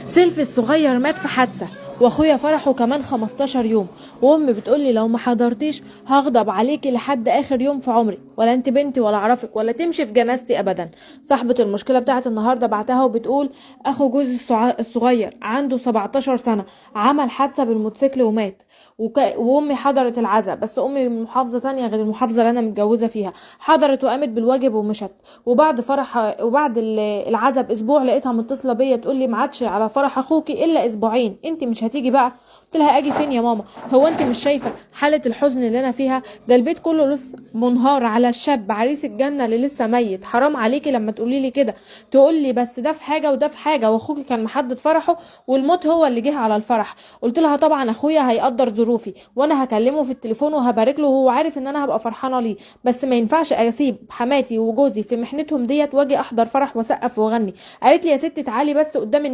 سيلفي الصغير مات في حادثه، واخويا فرحه كمان 15 يوم، وامي بتقولي لو ما حضرتيش هغضب عليكي لحد اخر يوم في عمري، ولا انت بنتي ولا اعرفك ولا تمشي في جنازتي ابدا. صاحبة المشكلة بتاعت النهاردة بعتها وبتقول اخو جوزي الصغير عنده 17 سنة عمل حادثة بالموتوسيكل ومات، وامي حضرت العزاء، بس امي من محافظة تانية غير المحافظة اللي انا متجوزة فيها، حضرت وقامت بالواجب ومشت. وبعد فرح وبعد العزاء باسبوع لقيتها متصلة بيا تقول لي ما عادش على فرح اخوكي الا اسبوعين، انت مش هتيجي بقى؟ قلت لها اجي فين يا ماما؟ هو انت مش شايفه حاله الحزن اللي انا فيها؟ ده البيت كله لسه منهار على الشاب عريس الجنة اللي لسه ميت، حرام عليكي لما تقولي لي كده. تقول لي بس ده في حاجة وده في حاجة، واخوكي كان محدد فرحه والموت هو اللي جه على الفرح. قلت لها طبعا اخويا هيقدر ظروفي وانا هكلمه في التليفون وهبارك له وهو عارف ان انا هبقى فرحانة ليه، بس ما ينفعش اسيب حماتي وجوزي في محنتهم ديت واجي احضر فرح واسقف واغني. قالت لي يا ستي تعالي بس قدام الناس.